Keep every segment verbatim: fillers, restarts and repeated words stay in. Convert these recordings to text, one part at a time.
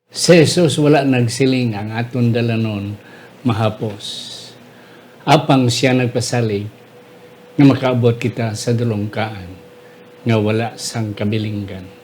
Si Jesus wala nagsiling, "Ang aton dalanon mahapos." Apang sia nagpasalig nga makaabot kita sa dulongkaan nga wala sang kabilinggan.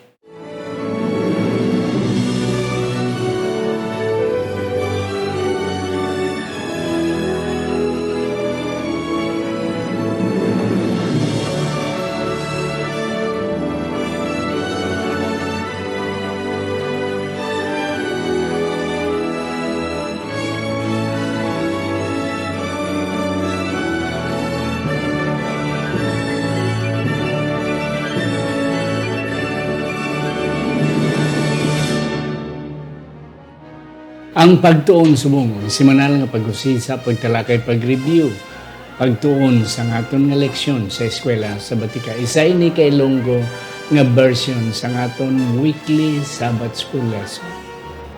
Ang pagtuon subong, semanal nga pag-usisa, pagtalakay, pag-review, pagtuon sang aton nga leksyon sa eskwela sa batika. Isa ini ka Ilonggo nga version sang aton weekly Sabbath School lesson.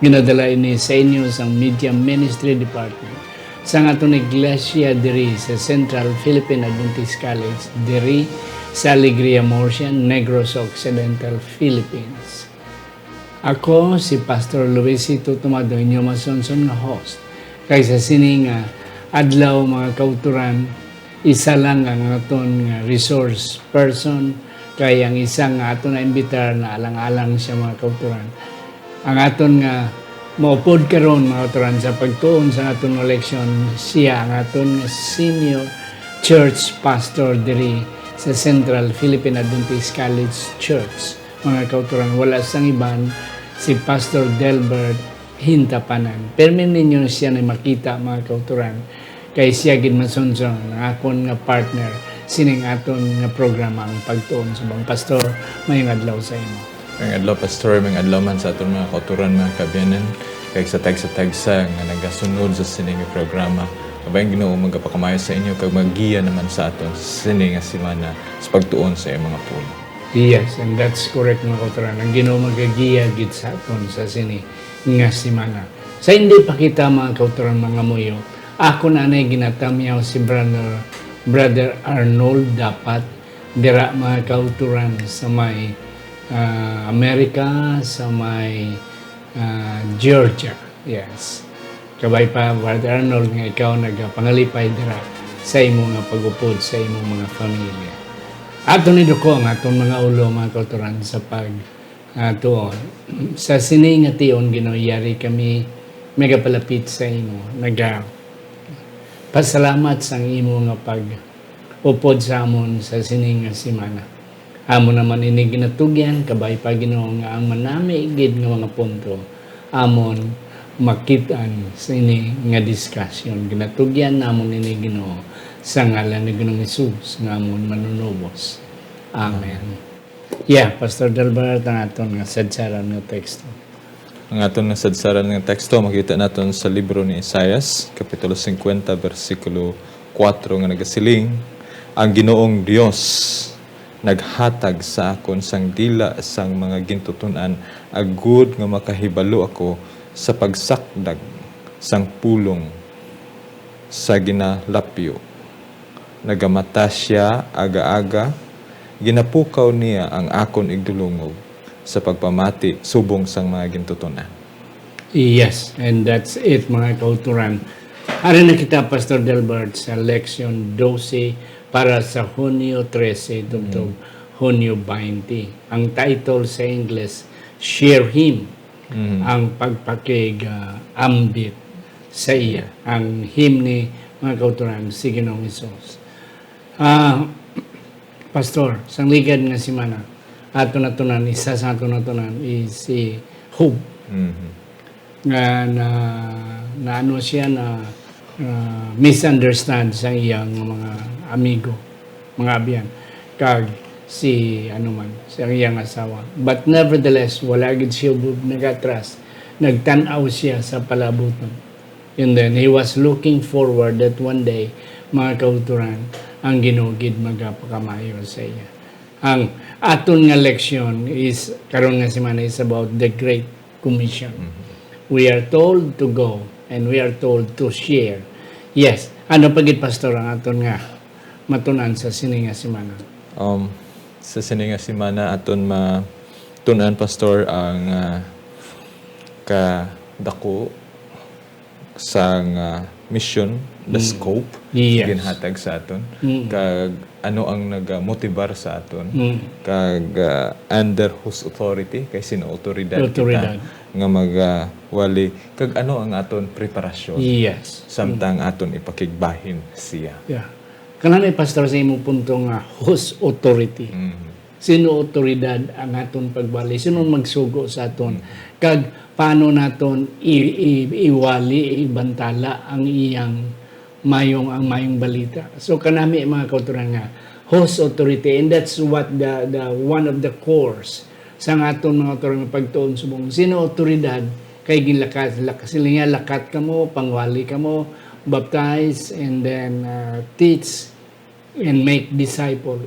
Ginadala ini sa inyo sang Media Ministry Department sang aton iglesia diri sa Central Philippine Adventist College, diri sa Alegria Murcia, Negros Occidental, Philippines. Ako si Pastor Luisito Tumado, inyo masunson nga host. Kag sa sini nga adlaw, mga kauturan, isa lang ang aton nga resource person, kay ang isa nga aton na-imbitar na alang-alang siya, mga kauturan. Ang aton nga maupod karon, mga kauturan, sa pagtuon sa aton nga leksyon, siya ang aton nga senior church pastor diri sa Central Philippine Adventist College Church. Mga kauturan, wala sang iban, si Pastor Delbert Hintapanan. Permi ninyo siya ni makita, mga kauturan, kay siya gid masunson ang akon nga partner sining aton nga programa, ang Pagtuon Subong. Pastor, mayong adlaw sa imo. Mayong adlaw, Pastor. Mayong adlaw man sa aton mga kauturan, mga kaabyanan, kag sa tagsa-tagsa nga nagasunod sa sini nga programa. Kabay ang Ginoo magapakamayo sa inyo kag maggiya naman sa aton sa sini nga semana sa pagtuon sa iyang mga pulong. Yes, and that's correct, mga kauturan. Ang Ginoo magagiya gid sa aton sa sini nga semana. Sa hindi pa kita, mga kauturan, mangamuyo, ako na anay ginatamyaw si Brother, Brother Arnold Dapat, dira, mga kauturan, sa may, ah, Amerika, sa may, ah, Georgia. Yes. Kabay pa, Brother Arnold, nga ikaw nagapangalipay dira sa imo nga pag-upod sa imong mga pamilya. Ato ni duko ang aton mga ulo, mga kauturan, sa pag, ah, tuon. Sa sini nga tion, Ginoo, yari kami nagapalapit sa imo, naga pasalamat sang imo nga pag-upod sa amon sa sini nga semana. Amo naman ini ginatugyan, kabay pa, Ginoo, nga ang manami gid nga mga punto amon makit-an sa ini nga discussion. Ginatugyan namon ini, Ginoo, sa ngalan ni Ginoong Hesus nga amon Manunubos. Amen. Yeah, Pastor Delbert, ang aton nga sadsaran nga teksto. Ang aton nga sadsaran nga teksto makita naton sa libro ni Isaias, Kapitulo fifty, bersikulo four, nga nagasiling, "Ang Ginoong Dios naghatag sa akon sang dila sang mga gintuton-an, agud nga makahibalo ako sa pagsakdag sang pulong sa ginalapyo." Nagamata sia aga-aga, ginapukaw niya ang akon igdulungog sa pagpamati subong sang mga gintuton-an. Yes, and that's it, mga kauturan. Ari na kita, Pastor Delbert, sa leksyon dose para sa Hunyo trese tubtob Mm. Hunyo baynte. Ang title sa Ingles, Share Him, Mm. ang pagpakig, ah, ambit sa iya. Ang hymn ni, mga kauturan, si Ginoong Hesus. Ah, Pastor, sang ligad nga semana, ato natunan, isa sa ato natunan is si Job. Mhm. Nga na, na ano siya, na, ah, misunderstand sa iyang mga amigo, mga abyan, kag si, ano man, sa iyang asawa. But nevertheless, wala gid siya bu-, nagatras. Nagtan-aw siya sa palabuton. And then, he was looking forward that one day, mga kauturan, ang Ginoo gid magapakamayo sa iya. Ang aton nga leksyon is, karon nga semana, is about the Great Commission. Mhm. We are told to go and we are told to share. Yes, ano pa gid, Pastor, ang aton nga matun-an sa sini nga semana? Um, sa sini nga semana, aton matun-an, Pastor, ang, ah, kadako sang, ah, mission, the Mm. scope Yes. ginhatag sa aton, Mm. kag ano ang nagamotibar sa aton, Mm. kag, ah, under whose authority, kay sino autoridad Autoridad. kita nga magawali, kag ano ang aton preparasyon Yes. samtang aton ipakigbahin siya. Yeah. Kanami, Pastor, sa imong punto nga whose authority. Mm. Sino autoridad ang aton pagwali? Sino magsugo sa aton? Kag paano naton i-, i-, iwali, ibantala ang iyang mayong, ang mayong balita? So, kanami, mga kautoran, nga whose authority, and that's what the, the, one of the cores sa aton mga kautoran nga pagtuon subong. Sino autoridad? Kay ginlakat, lak-, sila nga, "Lakat kamo, pangwali kamo, baptize, and then, uh, teach, and make disciple."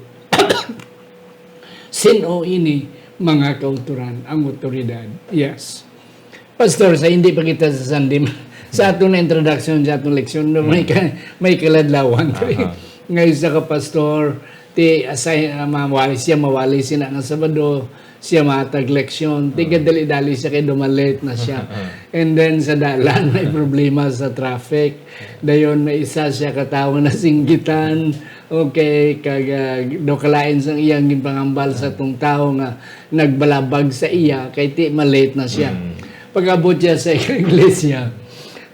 Sin-o ini, mga kautoran, ang autoridad? Yes. Pastor, sa hindi pa kita sa Sunday, sa aton na introduction, sa aton leksyon, no, may, ka, may kaladlawan. Aha. Nga isa ka pastor, ti, asay, ah, mawali siya, mawali siya na nga Sabado, siya matag leksyon. Ti, gadali-dali siya kay dumalit na siya. And then, sa dalan, may problema sa traffic. Dayon, may isa siya ka tawo na singgitan. Okay, kag, ah, do kalain sang iyang ginpangambal sa tong tawo nga nagbalabag sa iya, kay ti, malate na siya. Mm. Pag-abot siya sa iglesia,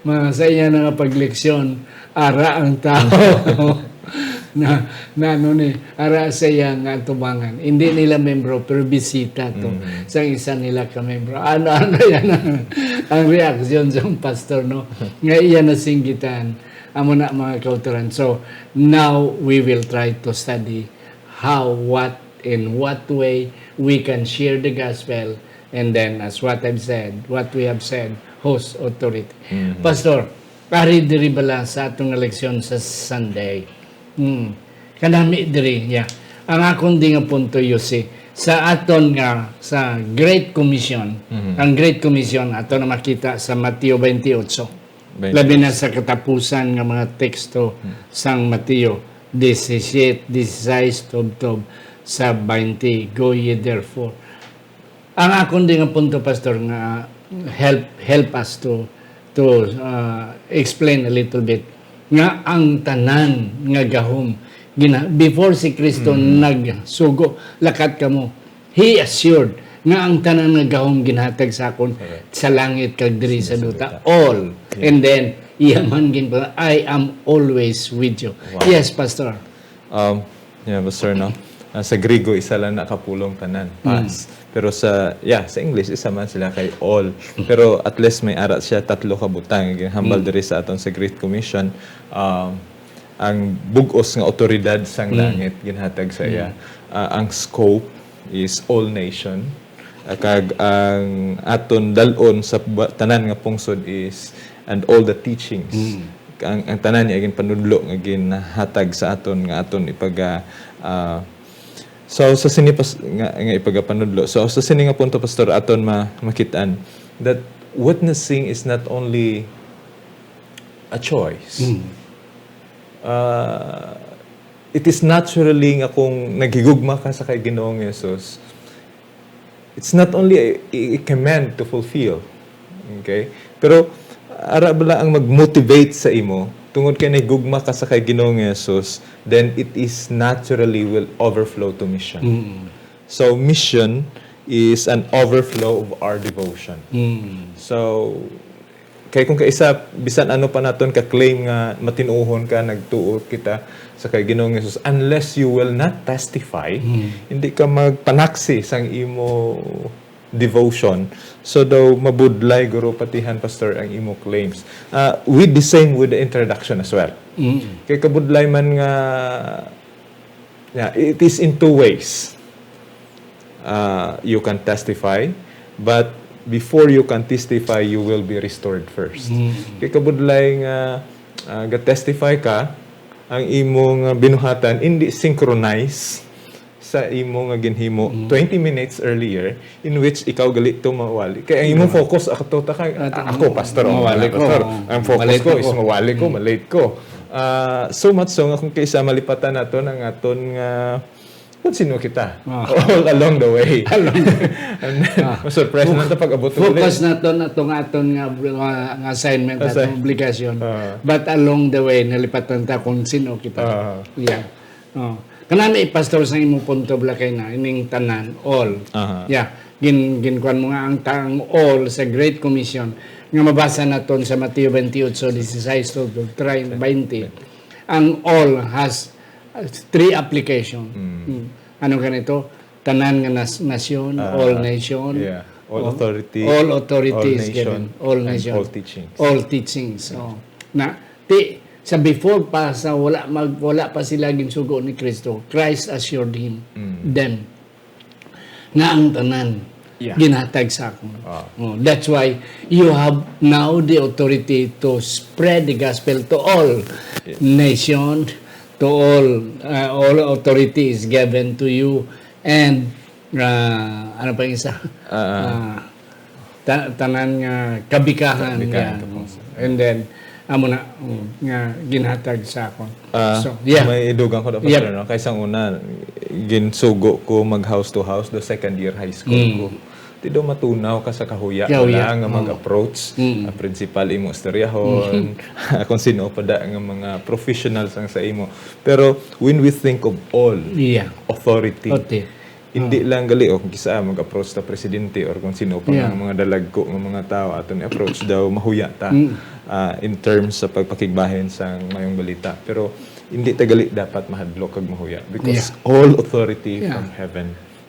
mga sa iya na nga pagleksyon, ara ang tawo. Na, na ano ni, ara sa iya nga atubangan. Hindi nila membro, pero bisita to. Mm. Sang isa nila ka membro. Ano, ano yan ang, ang reaksyon sa pastor, no? Nga iya nasinggitan. Amo na, mga kautoran. So, now we will try to study how, what, in what way we can share the gospel. And then, as what I've said, what we have said, whose authority. Mhm. Pastor, ari diri bala sa atong nga leksyon sa Sunday. Hmm. Kanami diri, yeah. Ang akon di nga punto, you see, sa aton nga, sa Great Commission, Mhm. ang Great Commission, ato na makita sa Mateo twenty-eight. Twenty-eight. Labi na sa katapusan nga mga teksto sang Mateo, disisiete, disisais, tubtob sa twenty, "Go ye therefore." Ang akon di nga punto, Pastor, nga help, help us to, to, uh, explain a little bit nga ang tanan nga gahom, gina-, before si Kristo nagsugo, "Lakat kamo," He assured nga ang tanan nga gahom ginhatag sa akon Correct. sa langit kag diri sa Sa duta. duta. All. Yeah. And then, iya man ginpa-, "I am always with you." Wow. Yes, Pastor. Um, yeah, Pastor, no? Ah, sa Griego, isa lang na kapulong tanan. Mm. Pas. Pero sa, yeah, sa English, isa man sila kay all. Pero at least may ara siya, tatlo ka butang. Ginhambal Mm. diri sa aton sa Great Commission. Um, ang bug-os nga otoridad sang Mm. langit, ginhatag sa iya. Mm. Ah, ang scope is all nation. Ah, kag ang aton dal-on sa ba-, tanan nga pungsod is, "And all the teachings." Mm. Ang, ang tanan niya ginpanudlo nga ginhatag sa aton nga aton ipaga-, ah, so, sa sini pas-, nga, nga ipagapanudlo. So, sa sini nga punto, Pastor, aton ma-, makit-an that witnessing is not only a choice. Mm. Ah, it is naturally nga kung naghigugma ka sa kay Ginoong Jesus, it's not only a, a command to fulfill. Okay? Pero ara bala ang mag-motivate sa imo, tungod kay naghigugma ka sa kay Ginoong Jesus, then it is naturally will overflow to mission. Mm. So mission is an overflow of our devotion. Mm. So, kay kung kaisa, bisan ano pa naton ka-claim nga matinuohon ka, nagtuo kita sa kay Ginoong Jesus, unless you will not testify, Mm. hindi ka magpanaksi sang imo devotion. So daw mabudlay, guro, patihan, Pastor, ang imo claims. Ah, with the same with the introduction as well. Mm. Kay kabudlay man nga, yeah, it is in two ways. Ah, you can testify, but before you can testify, you will be restored first. Mm. Kay kabudlay nga, ah, ga-testify ka, ang imong, ah, binuhatan hindi synchronize sa imo nga ginhimo Mm. twenty minutes earlier, in which ikaw gali to mawali. Kay ang imong Mm. focus, ako to, ta kay, At ah, ang ako, pastor, oh, mawali mawali, ko, pastor. oh. Ang focus Malate ko ako. is mawali ko, Mm. malate ko. Ah, so much so nga kung kaisa malipatan naton ang aton nga Sino kita? Ah. All along the way. Along the And then, Ah. ma-surprise na ito pag abot Focus ulit. Naton atong aton nga, nga, nga assignment, Assign- atong obligasyon. Ah. But along the way, nalipatan ta kung sino kita. Ah. Yeah. Oh. Kanami, Pastor, sa imong punto, Blakay, na ining tanan, all. Aha. Yeah. Gin, ginkuan mo nga ang tang all sa Great Commission nga mabasa naton sa Mateo twenty-eight, dieciséis to twenty. Ang all has uh, three application. Mm. Hmm. Ano ganito? Tanan nga nas- nasyon, Ah, all nation, yeah. All oh, authority, all authority all is nation, given, all and nation, all teachings. All teachings. Oh. Na ti sa before pa, sa wala mag wala pa sila ginsugo ni Kristo, Christ assured him Mm. them nga ang tanan Yeah. ginhatag sa akon. Ah. Oh, that's why you have now the authority to spread the gospel to all Yeah. nation, to all uh, all authority is given to you, and uh, ano pa yung isa? Ah, ah. Ah, ta- tanan nga kabikahan, Kabikahan, yeah. tapos. And then amo na mm, nga ginhatag sa akon. Ah, So, yeah. May idugang ko dapat Yep. no? Kay sang una, ginsugo ko mag house to house, do second year high school Mm. ko. Ti do matunaw ka sa kahuya Kahuya, na nga oh. Mag-approach Mm. ang principal, imo istoryahon, kung sino pa da nga mga professionals ang sa imo. Pero when we think of all Yeah. authority, Okay. hindi lang gali, o kung kisa mag-approach ta presidente or kung sino pa Yeah. nga mga dalagko nga mga tao aton i-approach daw, mahuya ta Mm. ah, in terms sa pagpakigbahin sa mayong balita. Pero hindi ta gali dapat mahadlok kag mahuya because Yeah. all authority Yeah. from heaven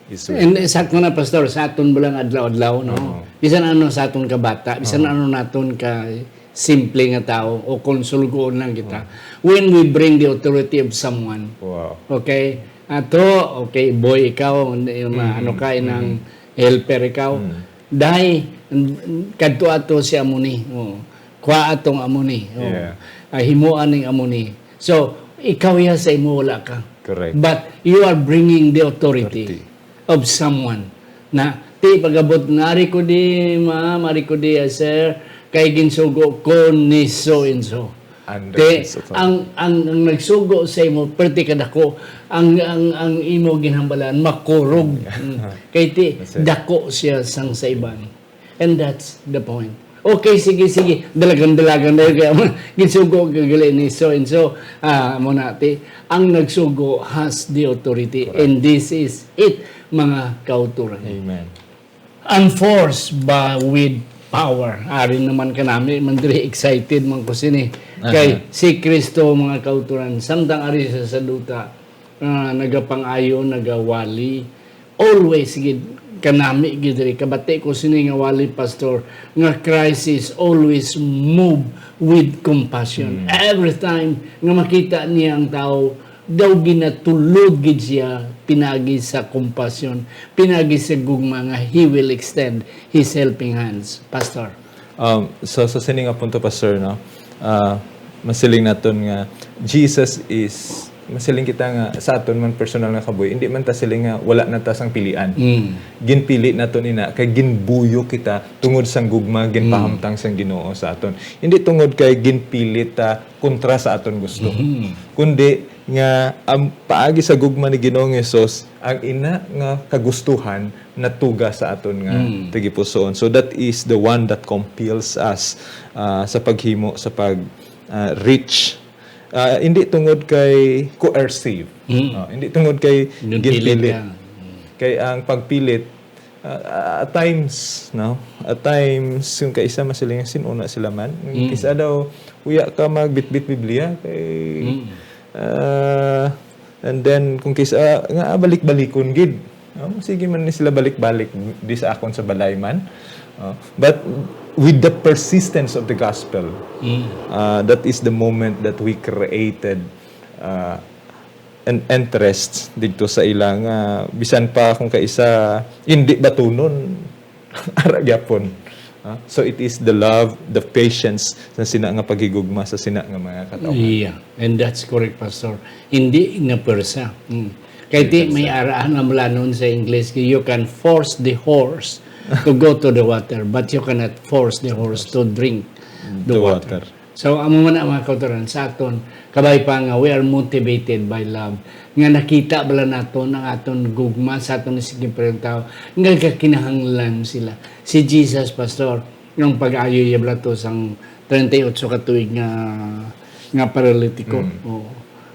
is with And sakto na, Pastor, sa aton bulang adlaw-adlaw, no? Oo. Bisan ano sa aton kabata, bisan Oo. ano naton ka simple nga tao o kung sulgoon lang kita. When we bring the authority of someone, Wow. okay? Ato, okay, boy ikaw, yung, Mm. ano ka, inang Mm. helper ikaw. Mm. Dai, n- n- kadto ato si amo ni. Oh. Kuha atong amo ni. Oh. Yeah. Ah, himuan ning amo ni. So, ikaw ya sa imo wala ka. Correct. But you are bringing the authority Authority. of someone na ti pagabot nga ari ko di ma'am, ari ko di ah, sir, kay ginsugo ko ni so and so. Under Te, his authority. ang, ang, ang nagsugo sa imo, perti kadako, ang, ang, ang imo ginhambalan, makurog. Mm. Kay ti, That's it. Dako siya sang sa iban. And that's the point. Okay, sige, sige. Dalagan-dalagan na kaya mo. Ginsugo, gagali ni so and so. Ah, mo na, ti, ang nagsugo has the authority. Correct. And this is it, mga kauturan. Amen. Ang force ba with power? Ari naman kanami, man diri excited man ko sini. Kay Aha. Si Kristo, mga kauturan, samtang ari sa saduta, ah, nagapangayo, nagawali, always gid kanami gid diri. Kabati ko sini nga wali, Pastor, nga Christ is always move with compassion. Mm. Every time nga makita niya ang tao, daw ginatulod gid siya pinagi sa compassion, pinagi sa gugma nga he will extend his helping hands. Pastor. Um, so, sa sini nga punto, Pastor, no, ah, masiling naton nga Jesus is, masiling kita nga sa aton man personal nga kabuhi, hindi man ta siling nga wala na ta sang pilian. Mm. Ginpili naton ina kay ginbuyo kita tungod sang gugma ginpahamtang sang Ginoo sa aton. Hindi tungod kay ginpili ta kontra sa aton gusto, Mhm. kundi nga ang paagi sa gugma ni Ginoong Hesus, ang ina nga kagustuhan natuga sa aton nga Mm. tagipusoon. So that is the one that compels us ah, sa paghimo, sa pag ah, reach. Ah, hindi tungod kay coercive. Mm. Ah, hindi tungod kay Ginpilit ginpilit. ka. Kay ang pagpilit, ah, at times, no? At times, yung kaisa masiling, "Sin-o na sila man?" Mm. Kisa daw, "Uya ka magbitbit Biblia." Kay, Mm. ah, and then, kung kisa, nga balik-balikon gid. No? Sige man ni sila balik-balik di sa akon sa balay man. Ah, but with the persistence of the gospel, Mm. ah, that is the moment that we created ah, an interest didto sa ila nga bisan pa kung kaisa hindi batunon ara gyapon. Ah, so it is the love, the patience sa sina nga paghigugma sa sina nga mga katawhan. Yeah, and that's correct, Pastor. Hindi nga pwersa. Mm. Kay ti Hindi may pwersa. Araan nga malanon sa English, you can force the horse to go to the water, but you cannot force the horse to drink the, The water. water. So, amo man ang mga kauturan sa aton, kabay pa nga we are motivated by love. nga nakita bala naton ang aton gugma sa aton isigimperang tawo, nga nagkakinahanglan sila. Si Jesus, Pastor, ang pag-ayo iya bala to sang treinta y ocho ka tuig nga, nga paralitiko. Mm. Oo.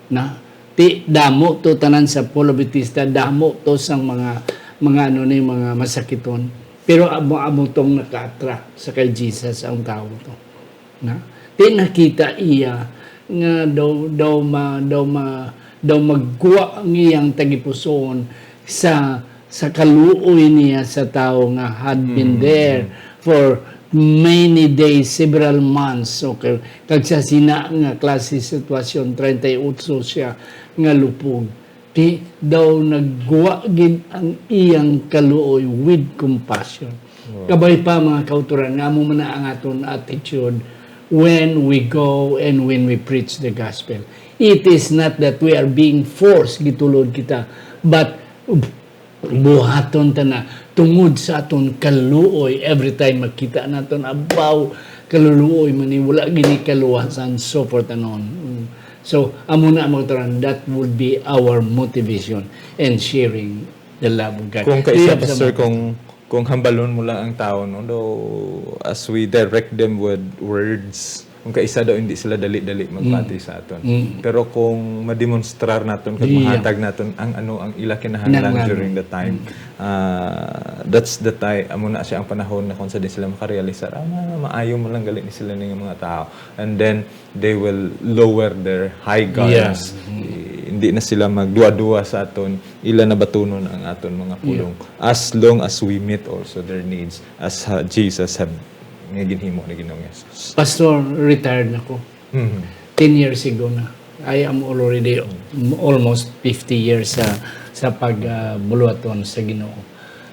Na, ti, damo to tanan sa Pueblo Bautista, damo to sang mga, mga ano ni, mga masakiton. Pero amo, amo tong naka-attract sa kay Jesus ang tawo to. Na? Ti nakita iya nga daw, daw ma-, daw ma-, daw magwa ang iyang tagipusoon sa, sa kaluoy niya sa tawo nga had been Mm. there for many days, several months, okay? Kag sa sina nga klase sitwasyon, treinta y ocho siya nga lupog. Ti daw nagwa gid ang iyang kaluoy with compassion. Wow. Kabay pa, mga kauturan, nga amo man na ang aton attitude when we go and when we preach the gospel. It is not that we are being forced, gitulod kita, but buhaton ta na tungod sa aton kaluoy. Every time makita naton, abaw, kaluluoy man ni, wala gini kaluwasan, so forth and on. Mm. So, amo na, mga kauturan, that would be our motivation and sharing the love of God. Kung Do you kaisa, have Pastor, something? kung, kung hambalon mo lang ang tao, no, daw, as we direct them with words, kung kaisa daw, hindi sila dali-dali magpati Mm. sa aton. Mm. Pero kung mademonstrar naton, kag Yeah. mahatag naton ang ano ang ila kinahanglan Kinahanglan. during the time, Mm. ah, that's the time, amo na siya ang panahon na kung sa di sila makarealisar, ah, ma-, maayo mo lang gali ni sila ning mga tao. And then, they will lower their high guards. Yeah. Mm. Eh, hindi na sila magduwa-duwa sa aton. Ila na batunon ang aton mga Yeah. pulong. As long as we meet also their needs, as, uh, Jesus have, nga ginhimo ni Ginoong Jesus. Pastor, retired na ko. Mhm. Ten years ago na. I am already Mm. almost fifty years sa, sa pag, ah, buluhaton sa Ginoo.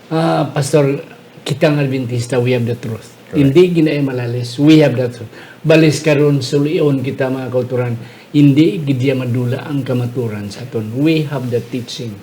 Ah, Pastor, kita nga Adventista, we have the truth. Correct. Hindi ginay malalis, we have the truth. Balis karon, sulion kita, mga kauturan, hindi gid iya madula ang kamaturan sa aton. We have the teaching.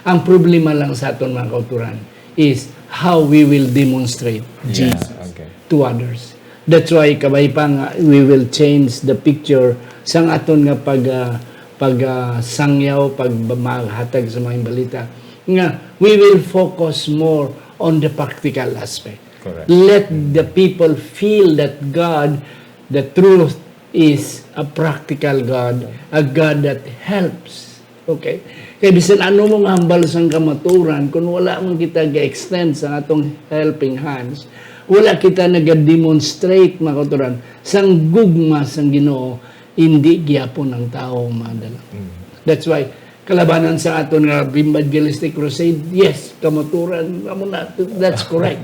Ang problema lang sa aton, mga kauturan, is how we will demonstrate Yeah, Jesus okay. to others. That's why kabay pa nga we will change the picture sang aton nga pag, ah, pag, ah, sangyaw, pag maghatag sa mga balita, nga we will focus more on the practical aspect. Correct. Let Mm. the people feel that God, the truth is a practical God, a God that helps. Okay? Kay bisan ano mong hambal sang kamaturan, kung wala man kita ga-extend sa atong helping hands, wala kita naga-demonstrate, mga kauturan, sang gugma sang Ginoo, hindi gyapon ang tawo madala. Mm. That's why, kalabanan sa aton nga Bimba Evangelistic Crusade, yes, kamaturan, amo na, that's correct.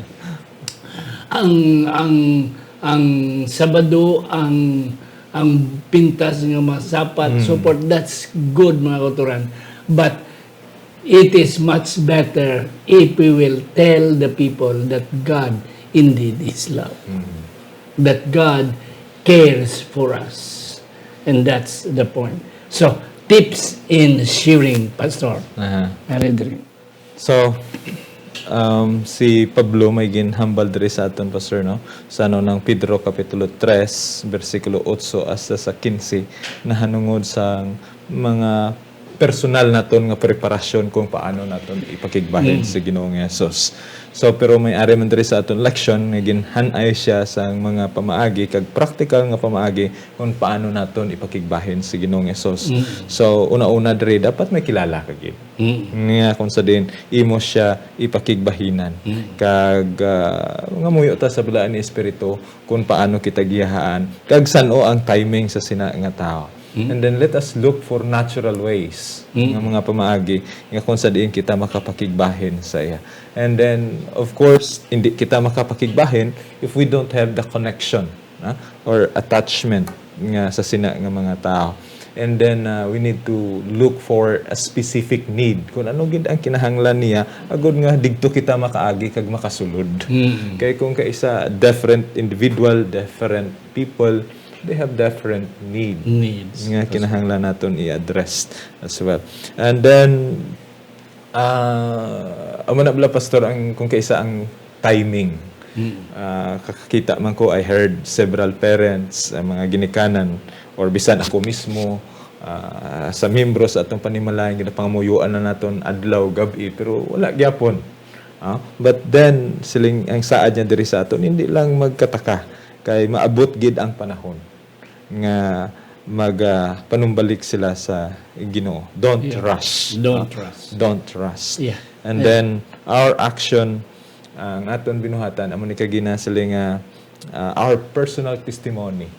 Ang, ang, ang Sabado, ang, ang pintas nga masapat, Mm. so forth, that's good, mga kauturan. But it is much better if we will tell the people that God indeed is love. Mm. That God cares for us. And that's the point. So, tips in sharing, Pastor. Aha. Aredri. So, um, si Pablo may ginhambal diri sa aton, Pastor, no? Sa ano, nang Pedro Kapitulo tres, bersikulo otso hasta sa quince, nahanungod sa mga personal naton nga preparasyon kung paano naton ipakigbahin Mm. si Ginoong Jesus. So, pero may ari man diri sa aton leksyon nga ginhan-ay siya sa mga pamaagi kag praktikal nga pamaagi kung paano naton ipakigbahin si Ginoong Jesus. Mm. So, una-una diri, dapat may kilala ka gid. Mm. Nga kung sa din, imo siya ipakigbahinan. Mm. Kag, ah, nga muyo ta sa balaan ni Espiritu kung paano kita giyahaan. Kag san-o ang timing sa sina nga tao. Mm. And then let us look for natural ways Mm. nga mga pamaagi nga kung sa diin kita makapakigbahin sa iya. And then, of course, hindi kita makapakigbahin if we don't have the connection, ah, or attachment nga sa sina nga mga tao. And then, uh, we need to look for a specific need. Kung ano gid ang kinahanglan niya, agud nga digto kita makaagi kag makasulod. Mm. Kay kung kaisa, different individual, different people, they have different need Needs. nga kinahanglan naton i-address as well. And then, ah, amo na bala, Pastor, ang, kung kaisa ang timing. Mm. Ah, kakakita man ko, I heard several parents, ah, mga ginikanan, or bisan ako mismo, ah, sa miyembro sa atong panimalay, ginapangamuyuan na naton adlaw, gab-i, pero wala gyapon. Ah, but then, siling ang saad niya diri sa aton, hindi lang magkataka, kay maabot gid ang panahon nga mag, ah, panumbalik sila sa Ginoo. Don't Yeah. rush. Don't Ah, rush. Don't rush. Yeah. And Yeah. then, our action, ang aton binuhatan, amo ni kagina sila nga, ah, our personal testimony.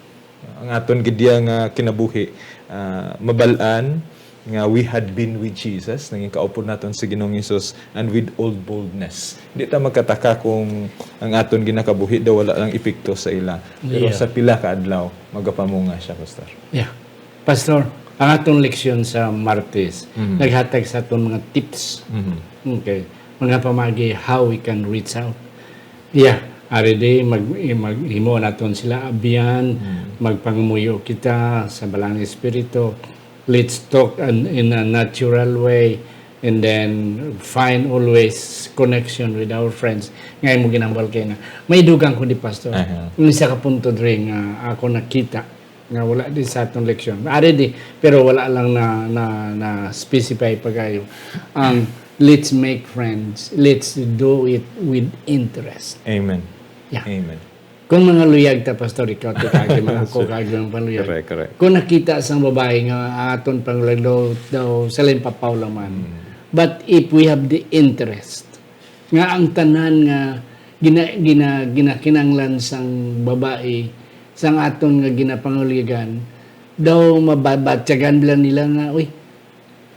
Ang aton gid iya nga kinabuhi, ah, mabal-an nga we had been with Jesus, naging kaupod naton si Ginoong Jesus, and with all boldness. Di ta magkataka kung ang aton ginakabuhi daw wala lang epekto sa ila. Pero Yeah. sa pila ka adlaw, magapamunga siya, Pastor. Yeah. Pastor, ang atong leksyon sa Martes, Mhm. naghatag sa aton mga tips. Mhm. Okay. Mga pamagi, how we can reach out. Yeah. Ari di, mag, maghimo naton sila abyan, Mhm. magpangamuyo kita sa Balang Espiritu. Let's talk an, in a natural way and then find always connection with our friends. Nga imo ginambal kay na. May dugang ko di, Pastor. Aha. Ang isa ka punto diri nga ako nakita nga wala di sa atong leksyon. Ari di, pero wala lang na, na, na specify pagayo. Ang let's make friends, let's do it with interest. Amen. Yeah. Amen. Kung mga luyag ta, Pastor, ikaw, ti kagi, mga ako, kagi ang panluyag. Correct, correct. Kung nakita sang babae nga aton panglaglaw daw sa limpapaw lang man. Mm. But if we have the interest, nga ang tanan nga gina-, gina-, ginakinanglan sang babae, sang aton nga ginapanguligan, daw mababatyagan lang nila nga, "Uy,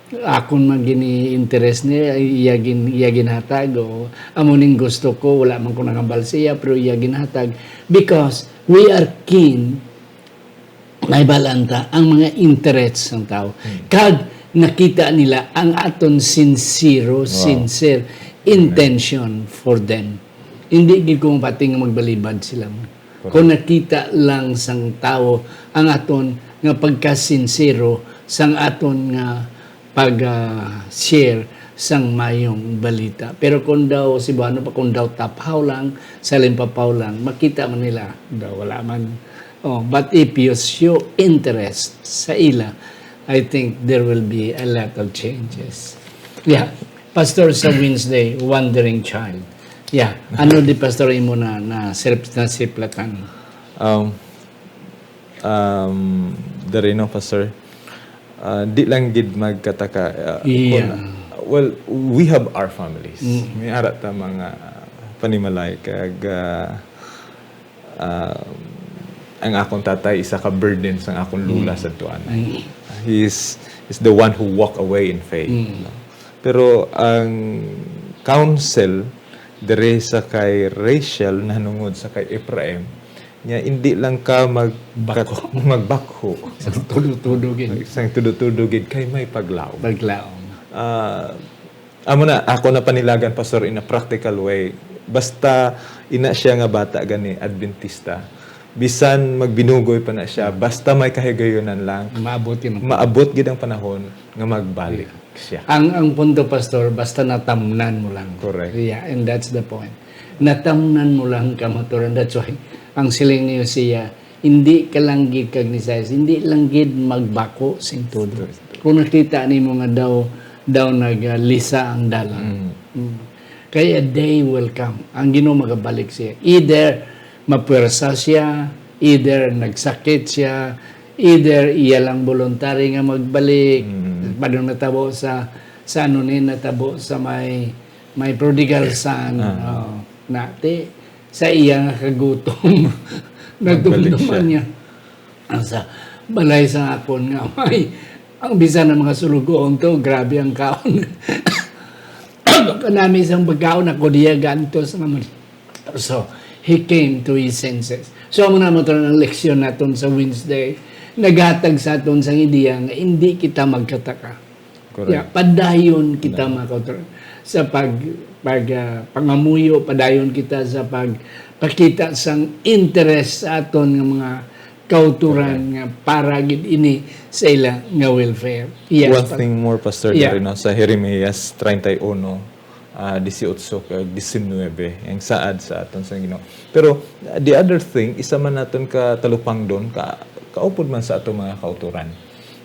akon man gini interest niya, iya gin-, iya ginhatag, o amo ning gusto ko, wala man ko nangambal siya, pero iya ginhatag." Because we are keen, may balanta ang mga interest sang tao. Hmm. Kag nakita nila ang aton sincero, Wow. sincere Amen. intention for them. Hindi gid ko mapati nga magbalibad sila. Correct. Kung nakita lang sang tawo ang aton nga pagkasinsero sang aton nga pag, ah, share sang mayong balita. Pero kung daw Cebuano pa, kung daw taphaw lang, sa limpapaw lang, makita man nila, daw wala man. Oh, but if you show interest sa ila, I think there will be a lot of changes. Yeah. Pastor, sa Wednesday, wandering child. Yeah. Ano di, Pastor, imo na, na sirp-, na siplatan? Um, um, Dari, no, Pastor? Ah, di lang gid magkataka, ah, Yeah. kung, well, we have our families. Mm. May ara ta mga panimalay kag, ah, ah, ang akong tatay isa ka burden sang akong lula Mm. sa tuan. Mm. He's, he's the one who walk away in faith, Mm. no? Pero ang counsel diri sa kay Rachel nahanungod sa kay Ephraim, nga indi lang ka mag-, Bako. magbakho. Sang tudo-tudo gid. Sang tudo-tudo gid kay may paglaom. Paglaom. Ah, amo na, ako na panilagan, Pastor, in a practical way. Basta ina siya nga bata gani, Adventista. Bisan magbinugoy pa na siya, basta may kahigayunan lang, Maabot yun ang maabot gid ang panahon nga magbalik siya. Ang, ang punto, Pastor, basta natamnan mo lang. Correct. Yeah, and that's the point. Natamnan mo lang, kamaturan. That's why, ang siling ni Hosea, hindi ka lang gid kag ni Isaias, hindi lang gid magbako sing tudo. True, true. Kung nakita nimo nga daw, daw naglisa ang dalan. Mm. Mm. Kay a day will come. Ang Ginoo magabalik siya. Either mapuwersa siya, either nagsakit siya, either iya lang voluntary nga magbalik. Mm. Padong natabo sa, sa ano ni, natabo sa may, may prodigal son. Ah. Oh, nati, sa iya nga kagutom. Nagbalik Nadumduman siya. niya. Ang sa balay sa akon nga may, ang bisan ang mga sulugoon to, grabe ang kaon. Kanami sang pagkaon, ako diya gantos naman. So, he came to his senses. So, amo na mo to ang leksyon naton sa Wednesday. Naghatag sa aton sang ideya nga hindi kita magkataka. Correct. Yeah, padayon kita, Padayon. mga kauturan, sa pag, pag, ah, pangamuyo, padayon kita sa pagpakita sang interest sa aton nga mga kauturan Correct. nga para gid ini sa ila nga welfare. Yes, One pa- thing more, Pastor, Yeah. Dari, no, sa Jeremias treinta y uno, ah, dieciocho kag diecinueve, ang saad sa aton sa Ginoo. Pero, ah, the other thing, isa man naton ka talupangdon, ka, kaupod man sa aton mga kauturan.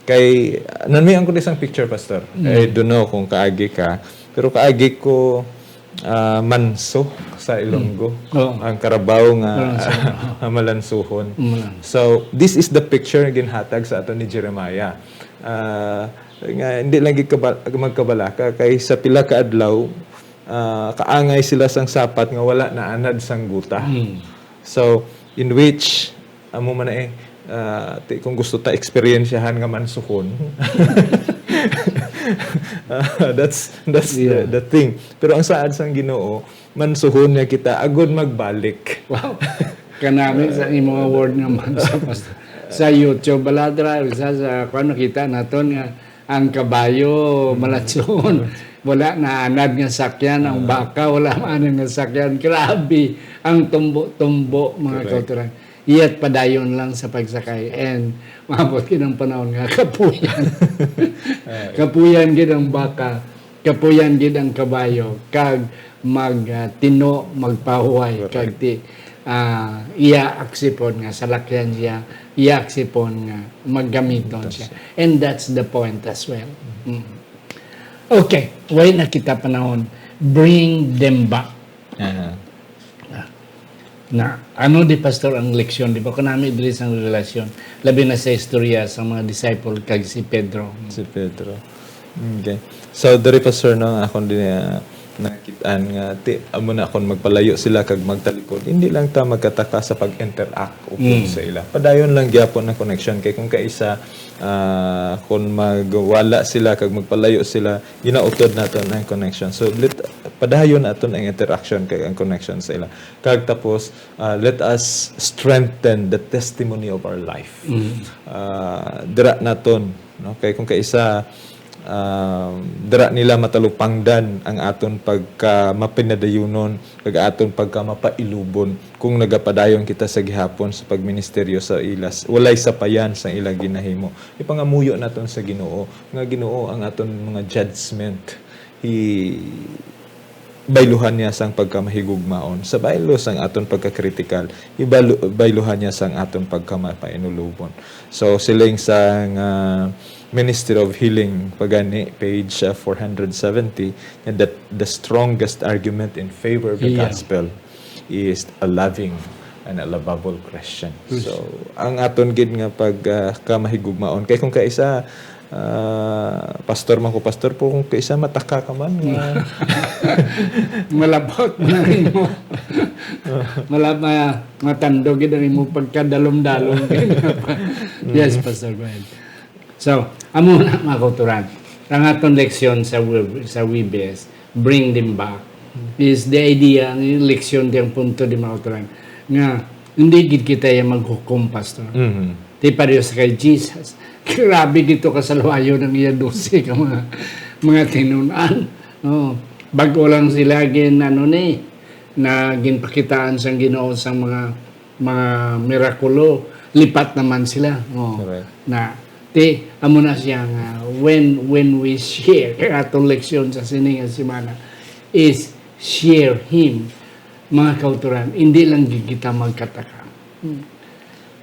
Kay, ah, nanmian ko isang picture, Pastor. Mm. I don't know kung kaagi ka, pero kaagi ko, ah, manso sa Ilonggo. Mm. Oo. Ang karabaw nga malansuhon. So, this is the picture nga ginhatag sa ato ni Jeremiah. Ah, nga hindi lang gid kaba-, magkabalaka, kay sa pila ka adlaw, ah, kaangay sila sang sapat nga wala naanad sang guta. Mm. So, in which, amo man na eh, ah, ti-, kung gusto ta eksperyensyahan nga mansuhon, ah, that's, that's the, Yeah. the thing. Pero ang saad sang Ginoo, mansuhon niya kita agud magbalik. Wow. Kanami sa imong word nga manso, Pastor. Sa YouTube, baladra, sa, sa, kuwan, nakita naton nga ang kabayo, Mm. malansuhon. Wala na anad nga sakyan, ang Ah. baka, wala maanad nga sakyan. Grabe ang tumbo-tumbo, mga Correct. kauturan. Yet, padayon lang sa pagsakay. And, maabot gid ang panahon nga kapuyan. Ah. Kapuyan gid ang baka, kapuyan gid ang kabayo, kag mag, ah, tino, magpahuway, Correct. kag ti-, ah, iya aksipon nga salakyan siya, iya aksipon nga maggamiton Gamiton siya. siya. And that's the point as well. Mm. Okay, way na kita panahon. Bring them back. Aha. Na, ano di, Pastor, ang leksyon? Di ba, kanami diri sang relasyon, labi na sa istorya sa mga disciple kag si Pedro. Si Pedro. Okay. So, diri, Pastor, no, ang akon din, ah, nakit-an nga, ti-, amo na, kung magpalayo sila kag magtalikod, hindi lang ta magkataka sa pag-interact o Mm. sa ila. Padayon lang gyapon ang connection. Kay kung kaisa, ah, kung magwala sila kag magpalayo sila, ginautod naton ang connection. So, let, padayon naton ang interaction kag ang connection sa ila. Kag tapos, ah, let us strengthen the testimony of our life. Mm. Ah, dira naton, no? Kay kung kaisa, ah, dira nila matalupangdan ang aton pagka mapinadayunon kag aton pagka mapailubon kung nagapadayon kita sa gihapon sa pagministeryo sa ila, walay sapayan sa ila ginahimo. Ipangamuyo naton sa Ginoo nga, Ginoo, ang aton mga judgment, i-, bayluhan niya sang pagkamahigugmaon. Sa baylo sang aton pagkakritikal, ibalu-, bayluhan niya sang aton pagkamapainulubon. So, siling sang, ah, Ministry of Healing, pagani, page, ah, four hundred seventy, that the strongest argument in favor of the Yeah. gospel is a loving and a lovable Christian. Yes. So, ang aton gid nga pag, ah, kamahigugmaon. Kay kung kaisa, ah, pastor man ko, pastor, pero kung kaisa mataka ka man, nga Malabot man ang imo. Malab-, ma-, matandog gid ang imo pagkadalom-dalom. Yes, Mm. Pastor, go ahead. So, amo na, mga kauturan. Ang aton leksyon sa Web-, sa Webes, bring them back, is the idea, ang leksyon, di ang punto, di, mga kauturan, nga hindi gid kita ya maghukom, Pastor. Mhm. Ti pareho sa kay Jesus. Grabe gid to kasalwayon ang iya dose ka mga, mga tinun-an. No. Bag-o lang sila gin, ano ni, na ginpakitaan sang Ginoo sang mga mga mirakulo, lipat naman sila. Oh. Correct. Na, ti, amo na siya nga, when, when we share, kay atong leksyon sa sini nga semana is share Him, mga kauturan, hindi lang gid kita magkataka. Hmm.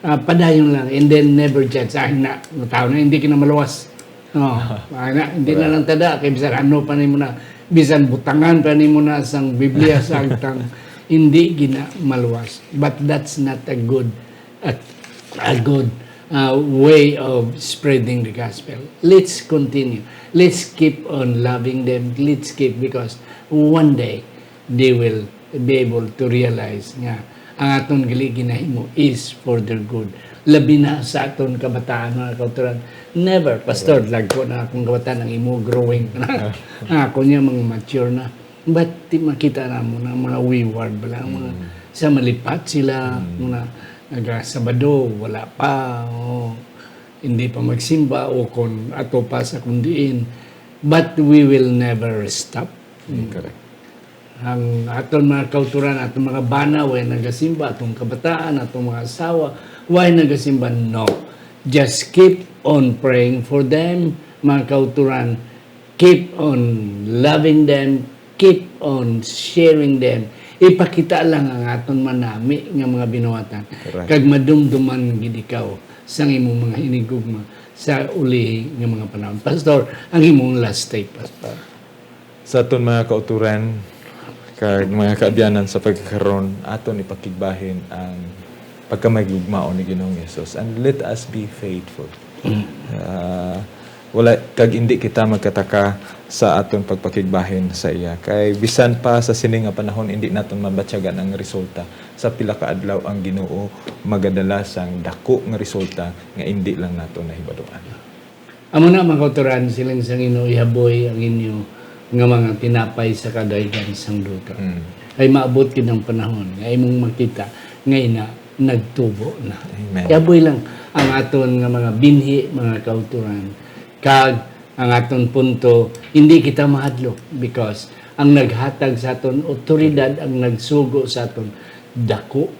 Ah, padayon lang, and then never judge. Ay, na, tao na, hindi ka na maluwas. Oh, ay na, hindi na Correct. lang tada, kay bisan ano pa nimo na, bisan butangan pa nimo na sang Biblia sa agtang, hindi gina maluwas. But that's not a good, a, a good, uh, way of spreading the gospel. Let's continue. Let's keep on loving them. Let's keep, because one day they will be able to realize nga ang aton gali ginahimo is for their good. Labi na sa aton kabataan, mga kauturan. Never, Pastor, Correct. lagko na akong kabataan, ang imo growing na. Ang ako niya, mga mature na. But ti makita na mo na mga wayward bala, mga Mm. sa malipat sila, Mm. mga naga Sabado, wala pa, o hindi pa magsimba, o kon ato pa sa kundiin. But we will never stop. Mm, correct. Ang aton mga kauturan, aton mga bana, way nagasimba, atong kabataan, atong mga asawa, way nagasimba, no. Just keep on praying for them, mga kauturan. Keep on loving them. Keep on sharing them. Ipakita lang ang aton manami nga mga binuhatan. Correct. Kag madumduman gid ikaw sang imong mga hinigugma sa ulihi nga mga panahon. Pastor, ang imong last take, Pastor. Sa aton mga kauturan, kag mga kaabyanan sa pagkakaron, aton ipakigbahin ang pagkamaigugmaon ni Ginoong Hesus. And let us be faithful. Ah, wala, kag hindi kita magkataka sa aton pagpakigbahin sa iya. Kay bisan pa sa sini nga panahon, hindi naton mabatyagan ang resulta. Sa pila ka adlaw ang Ginoo magadala sang dako nga resulta nga hindi lang nato nahibaluan. Amo na, mga kauturan, siling sa Ginoo, ihaboy ang inyo nga mga tinapay sa kadaygan sang duta. Mm. Ay maabot gid ang panahon nga imong makita nga ina nagtubo na. Amen. Ihaboy lang ang aton nga mga binhi, mga kauturan, kag ang aton punto, hindi kita mahadlok because ang naghatag sa aton otoridad, ang nagsugo sa aton, dako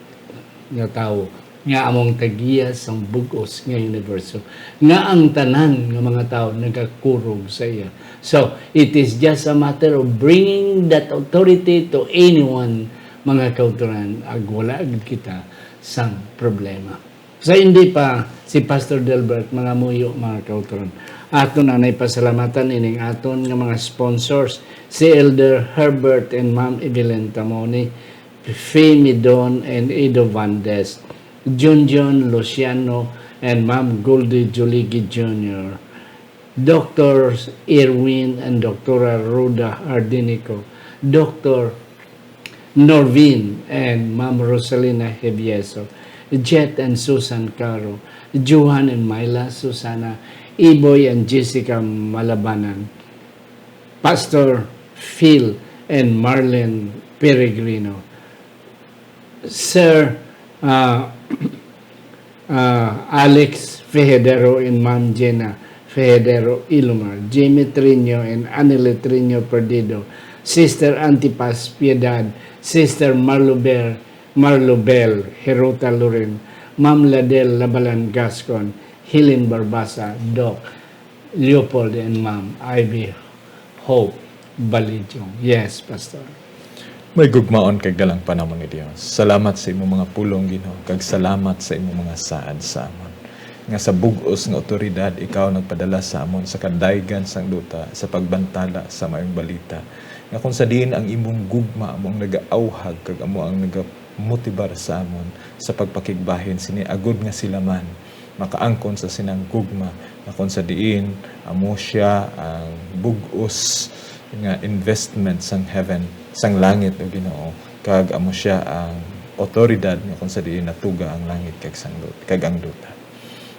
nga tawo nga among tagiya sang bug-os nga universo, nga ang tanan nga mga tawo nagakurog sa iya. So, it is just a matter of bringing that authority to anyone, mga kauturan, ag wala gid kita sang problema. Sa hindi pa si Pastor Delbert mangamuyo, mga kauturan, aton anay pasalamatan ining aton nga mga sponsors, si Elder Herbert and Ma'am Evelyn Tamoni, Femi Don and Ido Vandes, Junjun Luciano and Ma'am Goldie Juligi Junior, Doctor Irwin and Doctora Rhoda Ardinico, Doctor Norvin and Ma'am Rosalina Hevieso, Jet and Susan Caro, Johan and Myla Susana, Iboy and Jessica Malabanan, Pastor Phil and Marlene Peregrino, Sir, ah, ah, Alex Fejadero and Ma'am Jenna Fejadero Ilomar, Jimmy Triño and Anile Triño Perdido, Sister Antipas Piedad, Sister Marlubel, Marlubel Heruta Loren, Ma'am Ladel Labalan Gascon, Helen Barbasa, Doc Leopold and Ma'am Ivy Hope Balidyong. Yes, Pastor. May gugmaon kag dalang panamon ni Dios. Salamat sa imong mga pulong, Ginoo, kag salamat sa imong mga saad sa amon. Nga sa bug-os nga otoridad ikaw nagpadala sa amon sa kadaygan sang duta sa pagbantala sa maayong balita. Nga kung sa diin ang imong gugma amo ang nagaawhag kag amo ang nagamotibar sa amon sa pagpakigbahin sini, agod nga sila man makaangkon sa sinang gugma, nga kon sa diin amo sia ang bug-os nga investment sang heaven, sang langit, O Ginoo, kag amo sia ang otoridad nga kon sa diin natuga ang langit kag sang lut-, kag ang duta.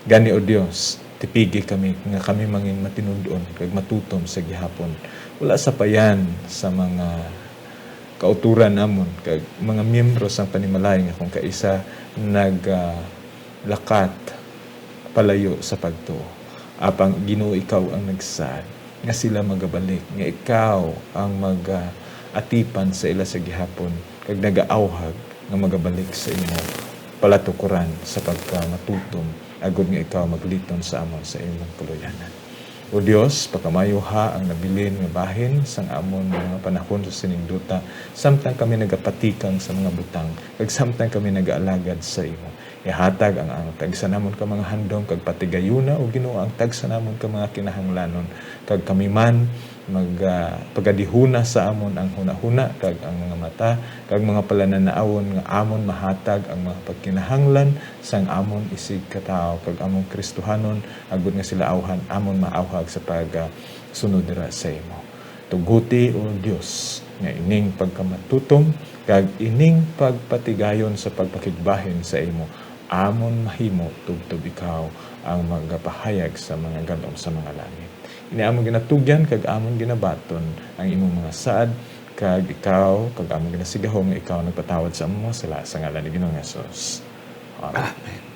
Gani, O Dios, tipigi kami nga kami mangin matinud-on kag matutom sa gihapon, wala sapayan sa mga kauturan namon kag mga miyembro sang panimalay nga kon kaisa nag, ah, lakat palayo sa pagtuo. Apang, Ginoo, ikaw ang nagsaad nga sila magabalik, nga ikaw ang mag-atipan sa ila sa gihapon, kag nagaawhag nga magabalik sa imo palatukuran sa pagkamatutom, agod nga ikaw magliton sa amon sa imong kaluyanan. O Dios, pakamayuha ang nabilin nga bahin sang amon mga panahon sa sining duta, samtang kami nagapatikang sa mga butang, kag samtang kami nagaalagad sa imo. Ihatag ang, ang tagsa namon ka mga handom, kag patigayuna, O Ginoo, ang tagsa namon ka mga kinahanglanon, kag kami man mag, ah, pagadihuna sa amon ang hunahuna kag ang mga mata, kag mga palananaawon nga amon mahatag ang mga pagkinahanglan sang amon isigkatawo kag amon Kristohanon, agod nga sila awhan amon maawhag sa pag, ah, sunod dira sa imo. Tuguti, O Dios, nga ining pagkamatutom kag ining pagpatigayon sa pagpakigbahin sa imo amon mahimo, tubtob ikaw ang magapahayag sa mga galom sa mga langit. Ini amon ginatugyan kag amon ginabaton ang imong mga saad, kag ikaw, kag amon ginasigahom nga ikaw nagpatawad sa among mga sala, sa ngalan ni Ginoong Jesus. Amen. Amen.